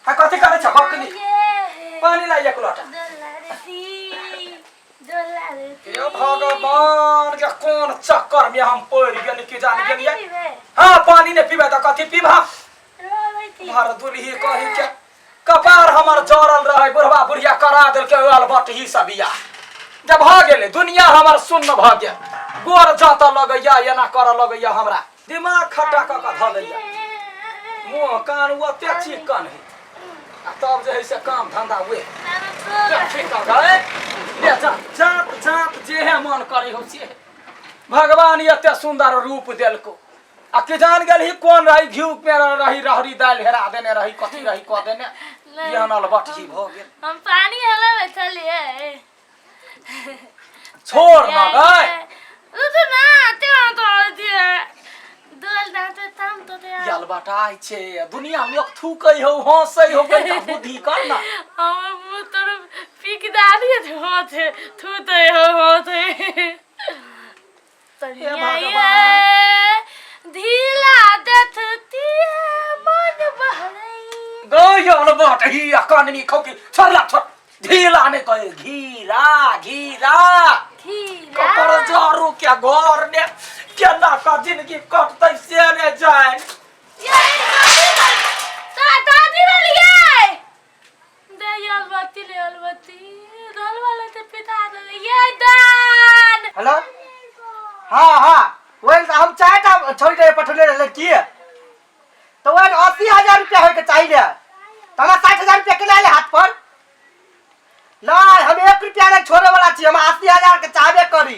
हा कथी करै छ बकनी पानी लाई एक लोटा हे भगवान के कोन चक्कर में हम पड़ गेली की जान गेलियै हाँ पानी नहीं पीबे तऽ कथी पीबा भर दुलही कही के कपार हमर जरल रहे बुढ़वा बुढ़िया करा देलकै अलबटही सब बियाह जब भऽ गेलै दुनिया हमर शून्य भऽ गेल गोर जातऽ लगैया एना करऽ लगैया हमरा दिमाग खट्टा कऽ कऽ धऽ दैया मुँह कान ओते चिकन है आ तब जे है से काम धंधा उहे ठीक कऽ ले जा जात जात जेहे मन करे हो से भगवान एते सुंदर रूप देलको आ के जान गेल ही कोन रही घी में रही रहरी दालि हेरा देने रही कथी रही कऽ देने नहीं। एहन अलबट ही भऽ गेल हम पानी हेलबै छलियै छोड़ न गए रुकू ना ते हम तो दिए दोल दाँत ताम तो ते अलबट आइ छै दुनिया लोक थूकै हो हंसै हो कनिटा बुद्धि कर न हमर मुँह तोर पीक दादी होते थूते हो होते हे भगवान। ढीला देखती मन बहरई गई अलबट ही आ कननी खौकी छोड़ला छोड़ ढीला नहि कहे घीरा घीरा ढीला ककर जरू के घर ने केना का जिंदगी कटतै से ने जान ये दादी दादी वाली दे अलबत्ती ले अलबत्ती दल वाले ते पिता दे ये दान हेलो हाँ हाँ वही तो हम चार टा छोड़ी रहे पठौले रहे लड़की तो वही 80,000 रुपया होके चाहिए तो हमरा 60,000 रुपया केना आयल हाथ पर नहीं हम एक रुपया नहीं छोड़े वाला छी हम 80,000 के चाहबे करी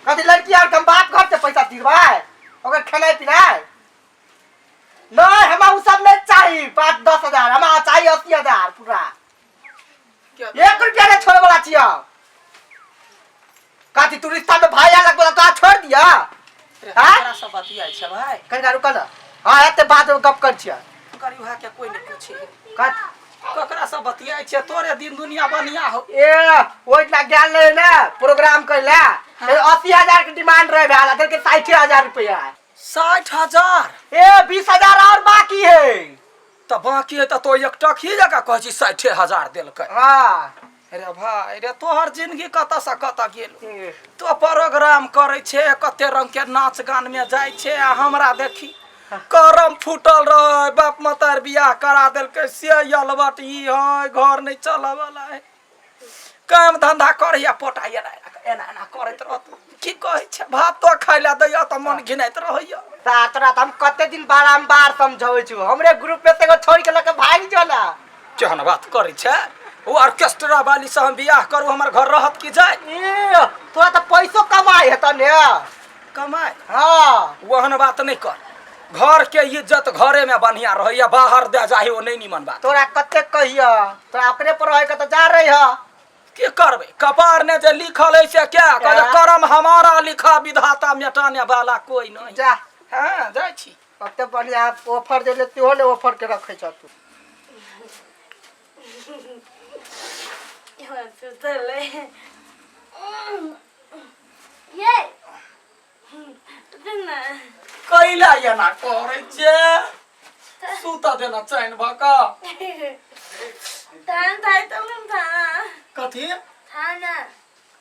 कथी लड़की और हम बाप घर से पैसा दिलवाए ओकर खेनाइ पिनाइ नहीं हमरा उ सब नहीं चाही 5-10 हजार हमरा चाही 80,000 पूरा एक रुपया नहीं छोड़े वाला छी हम कथी तू रिश्ता में भाई अलग बोला तो छोड़ दिया हाँ? तोरा सब बतियाइ छै भाई कनिका रुकल न हाँ एते बाद में गप कर छियै गरीब के कोई नहीं पूछे कथ ककरा सब बतियाइ छै तोरे दिन दुनिया बढ़िया हो ए ओहि दिना गेल रहे ने प्रोग्राम कर ले 80,000 के डिमांड रहे भेल देलकै 60,000 रुपया 60,000 ए 20,000 और बाकी है तऽ बाकी है तऽ तो एक टक ही जगह कहै छी 60,000 देलकै हाँ अरे भाई रे तोहर जिंदगी कतऽ से कतऽ गेल तो प्रोग्राम करै छै कते रंग के नाच गान में जाइ छै आ हमरा देखी करम फूटल रहे बाप मतार बियाह करा देलकै से अलबट ई है घर नहीं चलऽ वाला है काम धंधा करैया पोटा एना एना एना एना करैत रहत की कहै छै भातो खाइ लए दैया तऽ मन घिनाइत रहैया ता तोरा तऽ हम कते दिन बारम्बार समझाबै छु हमरे ग्रुप में से एगो छोड़ के लऽ के भागि जो ना केहन बात करै छै ओ ऑर्केस्ट्रा वाली से हम बियाह करू हमर घर रहत की जाय ए तोरा तऽ पैसो कमाइ हेतऽ ने कमाइ हाँ ओहन बात नहि कर घर के इज्जत घरे में बढ़िया रहैया बाहर दे जाही ओ नहीं निमन बात तोरा कते कहिया तोरा अपने पर रहे के तऽ जा रही ह की करबै कपार ने जे लिखल है से क्या कहै क्या? कर्म हमारा लिखा विधाता मिटाने वाला कोई नहीं जा हाँ जाइ छी कते बढ़िया ऑफर देले सेहो ने ऑफर के रखै छ तू सुतल ये सुन ना कैला एना करै छै सुत देना चैन भऽ कऽ थान थाई तो हम थाना कथी थाना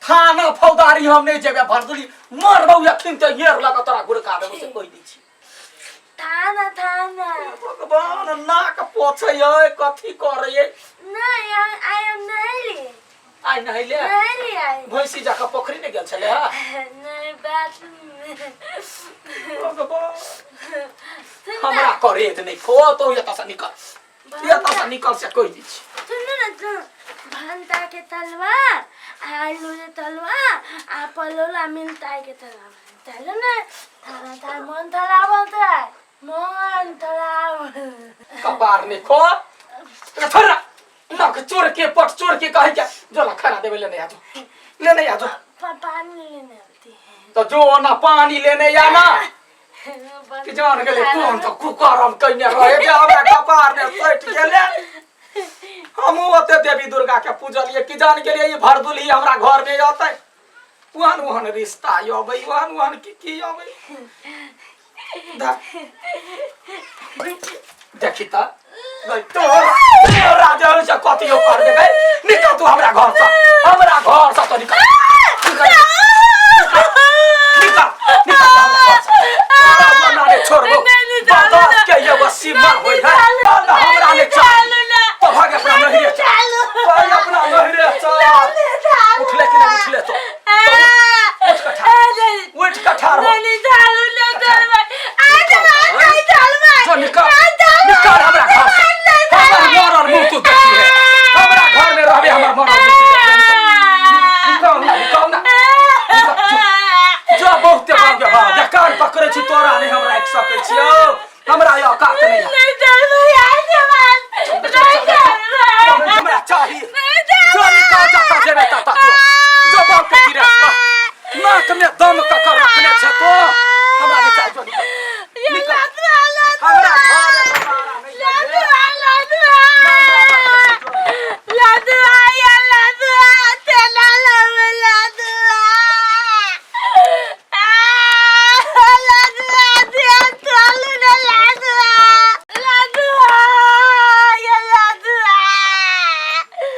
थाना फौदारी हम नहि जेबै भरदुली मरबौ अखिन तऽ येर लऽ कऽ तोरा गुड़का देबौ से कहि दै छी थाना थाना भगवान नाक पोछै है कथी करै है नहीं I am नहली आइ नहैले नहली आई भैंसी जाकऽ पोखरि नहि गेल छलै हँ नहीं बाथरूम में भगवान सुन हमरा ना करेज नहि खो तो एतऽ से निकल एतऽ से निकल से कहि दै छी सुन ना तू भंटा के तलवा आलू के तलवा आ पलोला मिलता के तलवा चलो ना थाना था मन थला बोलता है मन थला कपार नहि खो छोड़ नख चोर के पट चोर के कहै के जो ला खाना देबै लेने आजो लेने आजो पानी लेने आती है तो जो ना पानी लेने आना कि जान गेलै कोन तो कुकरम कइने रहे जे हमरा कपार ने सटि गेलै हमहूँ ओते देवी दुर्गा के पूजलियै कि जान गेलियै ई भरदुलही हमरा घर में अतै ओहन ओहन रिश्ता अबै ओहन ओहन की की अबै दा। देखी त गई तोरा तोरा जे होइ छै कथियो कर दे गई निकल तू हमरा घर से हमरा घर से तो निकल निकल निकल निकल हमरा घर से तोरा बना ने छोड़बो बर्दाश्त के ये वसीमा होई है चल ना हमरा ने चल तो भाग अपना नहिरे चल भाग अपना नहिरे चल उठले कि नहीं उठले तो उठ के ठाड़ उठ के ठाड़ हो जो निकल निकल हमरा घर से हमर मरल मुंह तू देखी है हमरा घर में रहबे हमर मरल मुंह तू देखी निकल ना निकल ना निकल, जो जो बहुते भऽ गेल भऽ गेल कान पकड़ै छी तोरा नहि हम राखि सकै छियौ हमरा ये औकात नहि है हमरा चाही जो निकल जाता जेबे ताता तो जो बाप के गिरा नाक में दम कऽ कऽ रखने छै तो हमरा नहि चाही जो निकल निकल हमरा घर दोबारा नहि चाहिए।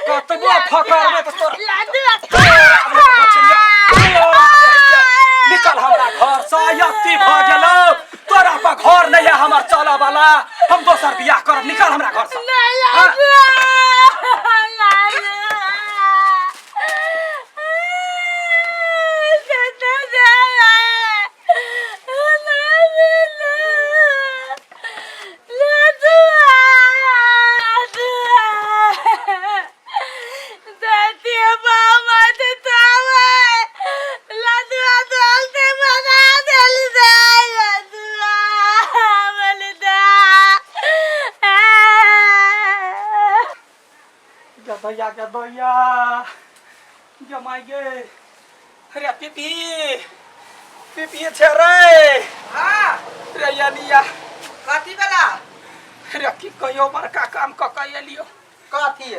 कतबो फकरबे तऽ तोरा निकल हमरा घर से यत्ती भऽ गेलौ तोरा पर घर नहीं है हमर चलऽ वाला हम दोसर बियाह करब निकल हमरा घर से हाँ? गदैया गदैया जमाई गे अरे पीपी पीपी छे रे हाँ रे यानिया कथी वाला रे की कहियो बड़का काम क के एलियो कथी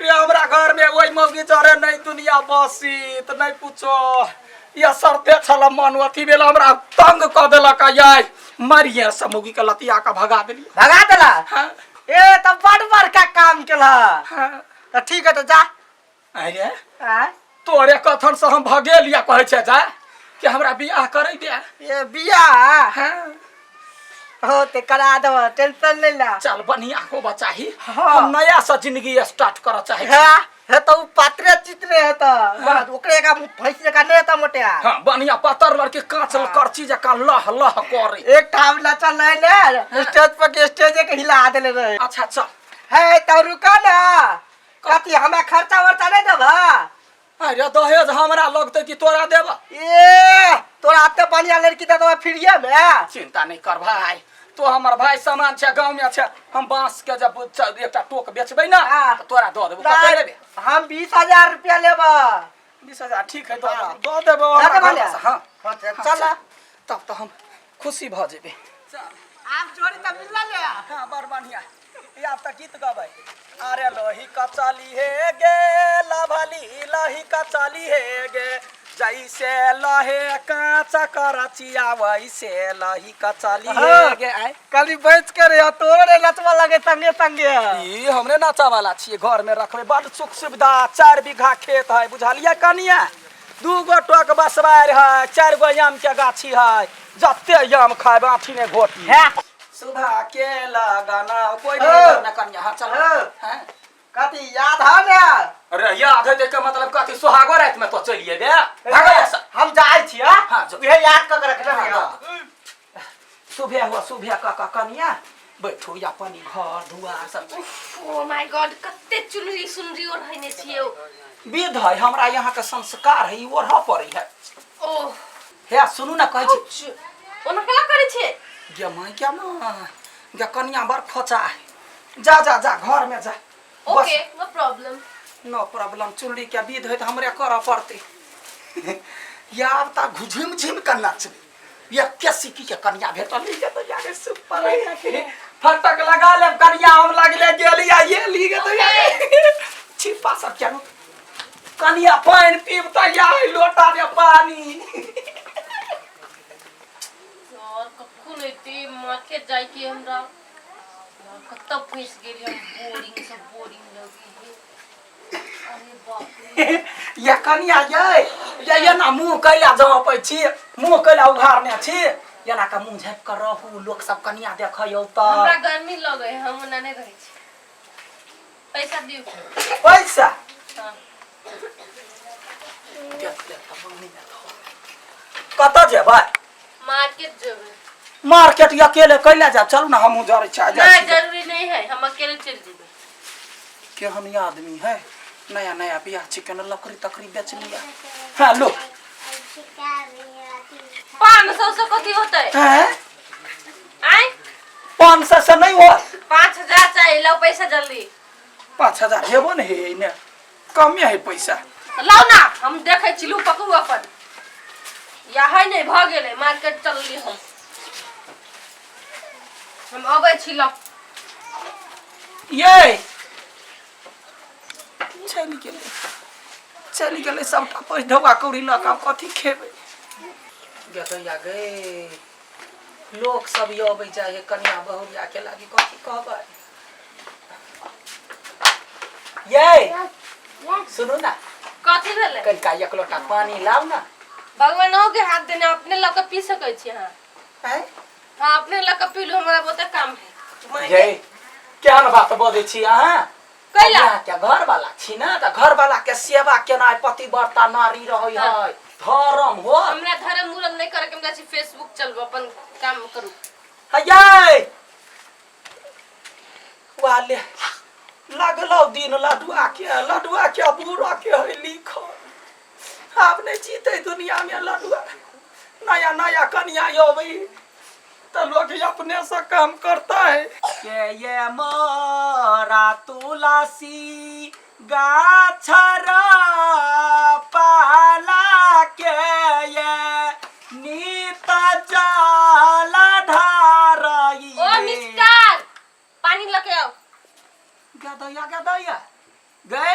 रे हमरा घर में ओहि मौगी जरे नहीं दुनिया बसी त नहीं पूछो या सरते छल मन अथी भेल हमरा तंग क देलक याय मारिए से मौगी के लतिया के भगा देलियो भगा देला हाँ ए त बड़ बड़का काम केला हाँ त ठीक है त जा अरे आँय? तोरे कथन से हम भगेलिया कहै छै जा कि हमरा बियाह करै दे ए बियाह हाँ हो ते करा देब टेंशन नहीं ला चल बढ़िया होबा चाही हाँ। हम नया से जिंदगी स्टार्ट करऽ चाहे छी। हाँ हे तो उ पात्रे चित्रे है तो बस ओकरे का भैंस का नहीं था मोटिया हाँ बढ़िया पातर लड़की कांच करची जकाँ लह लह करे एक ठाम नचल रहे ने स्टेज पर के स्टेज के हिला देले रहे अच्छा चल है तो रुका ना कथी हमरा खर्चा वर्चा नहीं देबा अरे दहेज हमरा लगतै कि तोरा देबा ए तोरा एते बढ़िया लड़की दे देबा फ्रीए में चिंता नहीं कर भाई तो हमर भाई सामान छै गाँव में छै हम बांस के जब एकटा टोक बेचबै ना हाँ। तऽ तोरा दऽ देबो कते लेबे हम 20,000 रुपया लेबा 20,000 ठीक है दऽ देबो दऽ देबो दऽ हमरा देबा घर ने? से, हाँ हाँ, चल तब तऽ हम खुशी भऽ जेबै चल आब जोड़ी तऽ मिलल ले हाँ बड़ बढ़िया ई आब तऽ गीत गबै अरे लोही कचली हे गे लभली लोही कचली हे गे जैसे लहे कांच करचिया वैसे लही कचली हे गे आय कली बच के रे तोरे नचवा लगे संगे संगे ई हमरे नाचा वाला छियै घर में रखबै बड सुख सुविधा 4 बीघा खेत है बुझलियै कनिया दू गो टोक बसबारि है 4 गो आम के गाछी है जते आम खायब आठी ने घोटी है सुबह के लगाना कोई हाँ। नहीं करना कनिया हाँ चल हाँ। हाँ। कथी याद है ने अरे याद है के मतलब कथी सोहागो रात में तो चलिए बे भागो ऐसा हम जाइ छी हाँ, हां जो। उहे याद क के रखने हाँ, है सुबह हुआ सुबह का का कनिया बैठू या पानी घर दुआर सब ओ my God कते चुनरी सुनरी ओढ़ने छियै विध है हमरा यहाँ के संस्कार है ई ओढ़ऽ पड़ै है ओह हे सुनू ना कहै छी आउच ओना केना करै छियै गे माय गे माय गे कनिया बड़ खोचा है जा जा जा घर में जा बस ओके नो प्रॉब्लम नो प्रॉब्लम चुनरी के विध है तऽ हमरे करऽ पड़तै याब तऽ घुझिम झिम के नचबै ये के सिकी के कनिया भेटल ये तऽ यारे सुपर है फटक लगा लेब कनिया हम लगले गेलिया ये ली गे तऽ यारे छिपा सब क्या कनिया पानि पीब तऽ या लोटा दे पानी यार कखन एते माथे जाइके हमरा कतऽ फँसि गेलियै हम बोरिंग से बोरिंग लगी है अरे बाप रे ये कनिया ये ये ये ना मुंह कैला जमपै छी मुंह कैला उघारने छी एना के मुंह झाँपि कऽ रहू लोक सब कनिया देखै तऽ हमरा गर्मी लगै है हम ओना नहि रहै छी पैसा दियौ पैसा हाँ कतऽ जेबै मार्केट जेबै मार्केट अकेले कैला जायब चलू ना हमहूँ जरै छी जाइ नहीं छी जरूरी नहीं है हम अकेले चल जेबै केहन ई आदमी है नया नया बियाह छी केना लकड़ी तकड़ी बेच लिया हाँ लो 500 से कथी होतै हैं आय 500 से नहीं हो 5000 चाहिए लाओ पैसा जल्दी 5000 हेबो ने हे ने कमे है पैसा लाओ ना हम देखै छी लू पकड़ू अपन या है नहीं भऽ गेलै मार्केट चलली हम हम अबै छी लऽ ये चलि गेलै चलि गेलै सबटा पैसा ढौआ कौड़ी लऽ कऽ आब कथी खेबै गैया गे लोक सब अबै जाइ है कनिया बहुरिया के लागी कथी कहबै ये सुनू ना कथी भेलै कनिका एक लोटा पानी लाउ ना भगवानो के हाथ देने अपने लऽ कऽ पी सकै छी अहाँ आँय? हाँ अपने लऽ कऽ पी लू हमरा बहुते काम है ये केहन बात बजै छी अहाँ कैला के घर वाला छी ना तऽ घर वाला के सेवा केनाइ पतिव्रता नारी रहै है धर्म हो हमरा धर्म उरम नहीं करे के हमरा छी फेसबुक चलबो अपन काम करू हयै वाले लगलो दिन लडुआ के लडुआ के बूढ़ा के है लिखल आब नहीं जीते दुनिया में लडुआ नया नया कनिया अबै तो लोग अपने से काम करता है के ये मोरा तुलसी गाछ पाला के ये नीत जल ढारई ओ मिस्टर पानी लके आओ गदैया गदैया गए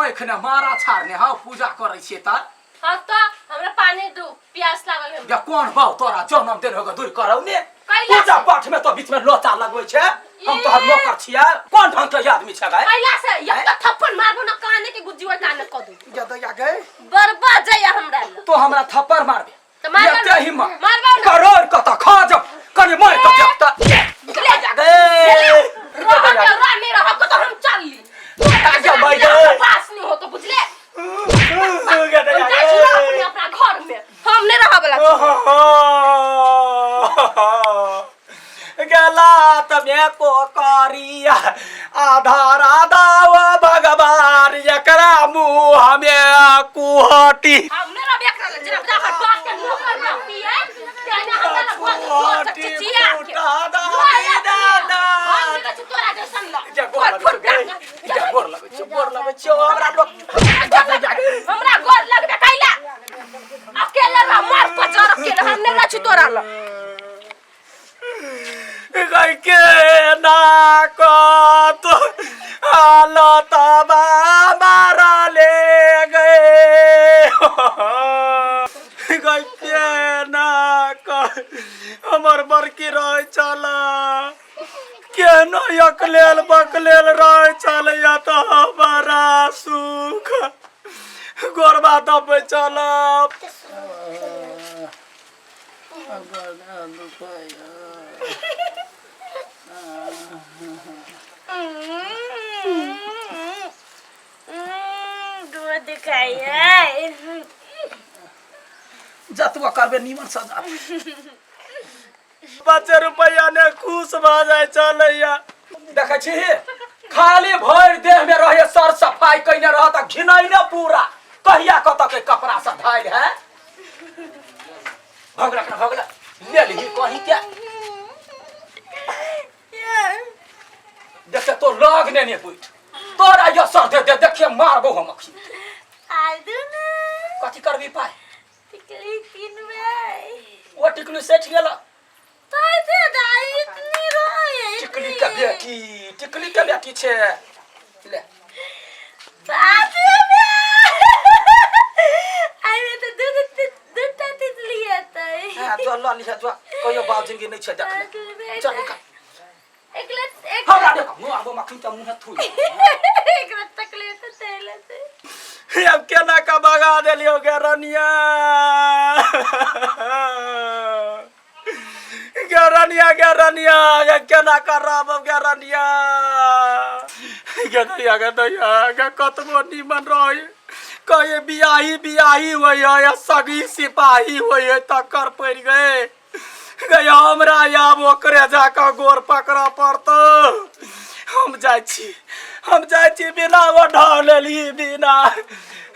एखने मारा छाड़ने हौ पूजा करै छियै तऽ हाँ तो हमरा पानी दू प्यास लागल है या कोन बाउ तोरा जनम देन होगा दूर करौ ने कैला पूजा पाठ में तो बीच में लोचा लगबै छै हम तोहर नौकर छियै कोन ढंग के आदमी छै गए कैला से एक तो थप्पड़ मारबो ना काने के गुज्जी काने क दू गदैया गए बर्बाद जाइया हमरा ल तो हमरा थप्पड़ मारबे तो मारबो एते ना हिम्मत मारबो ना करोड़ कत खा जब कनि मार के देख त गदैया गए रह के रह नहीं रह को तो हम चल ली आगे भाई गए पास नहीं हो तो बुझले गदैया हम जाइ छी गए अपने अपना घर में हम नहीं रह वाला गला तमे को करिया आधार आदाव भगवान एकरा मुँह में कुहटी हम नहीं रह एकरा ले जेना रह बाप के नौकर ना पिए तेने हमरा लग बहुत कुहटी चिचिया के फूटा दादी दादा हम नहीं रहै तोरा जैसन ल जा गोर लगै छौ गे, जा गोर लगै छौ गोर लगै छौ हमरा लोक हमरा गोर लगबे कैला अकेले रह मार पचर अकेले हम नहीं रहै तोरा ल के ना कत हालत मारा ले गए के ना क हमर बड़की रहै छल केनो अकलेल बकलेल रहै छल या तऽ हमारा सुख गोरबा दबै छल दूध खाइए जतबा करबे नीमन सजा 5 रुपैआ ने खुश भऽ जाइ छलैया देखै छी खाली भरि देह में रहे सर सफाई कइने रहत आ घिनैने पूरा कहिया कत के कपड़ा से धाइल है भगलक ना भगलक ले लिही कहीं के देखे तो लग ने ने बैठ तोरा यो सर दे दे देखिए मारबो हम अखी आलू ना कथी करबी पाय टिकली किनबै ओ टिकली सेठ गेल ताइ से दाइ इतनी रहे टिकली के बेटी टिकली के बेटी छे ले बाप रे आइमे तऽ दूध दूटा तितली हेतै हां जो ल लिह जो कहियो बाप जिंदगी नहीं छे देखले चल निकल एक हमरा देखो मुँह आबो मखनी त मुँह थुई। एकरा तकलीफ तऽ तेल से। अब केना का भगा देलियो गे रनिया, गे रनिया, गे रनिया, गे केना करब गे रनिया, गे दैया, गे दैया, गे कतबो नीमन रही कहे बियाही बियाही होइ है या सगी सिपाही होइ है, तकर पड़ि गए गए हमरा। आब ओकरे जाकऽ गोर पकड़ऽ पड़तौ। हम जाइ छी, हम जाइ छी। बिना ओ ढलेली, बिना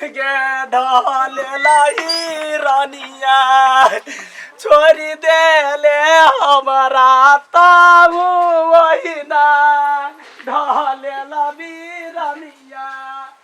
गे ढलेलही रानिया, छोड़ि देले हमरा ताबू, ओहिना ढलेला बीरनिया।